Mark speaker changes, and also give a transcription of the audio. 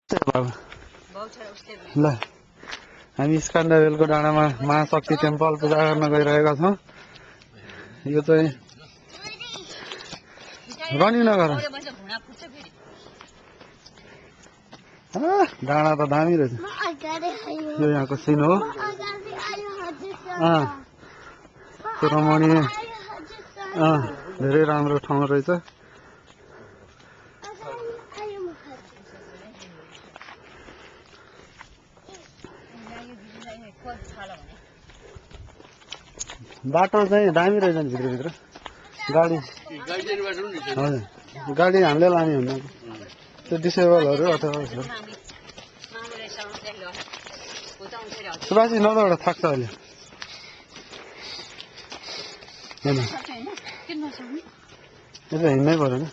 Speaker 1: बाबा ल हामी स्कान्डावेलको डाँडामा महाशक्ति टेम्पल पूजा गर्न गइरहेका छौँ। यो चाहिँ रनिङ नगर डाँडा त दामी रहेछ। यो यहाँको सिन हो। त्यो रमणीय धेरै राम्रो ठाउँ रहेछ। बाटो चाहिँ दामी रहेछ नि भित्रभित्र गाडी हजुर गाडी हामीले लाने हुन्न त्यो डिसेबलहरू अथवा सुभाषी नदबाट थाक्छ अहिले होइन यो त हिँड्नै पऱ्यो नि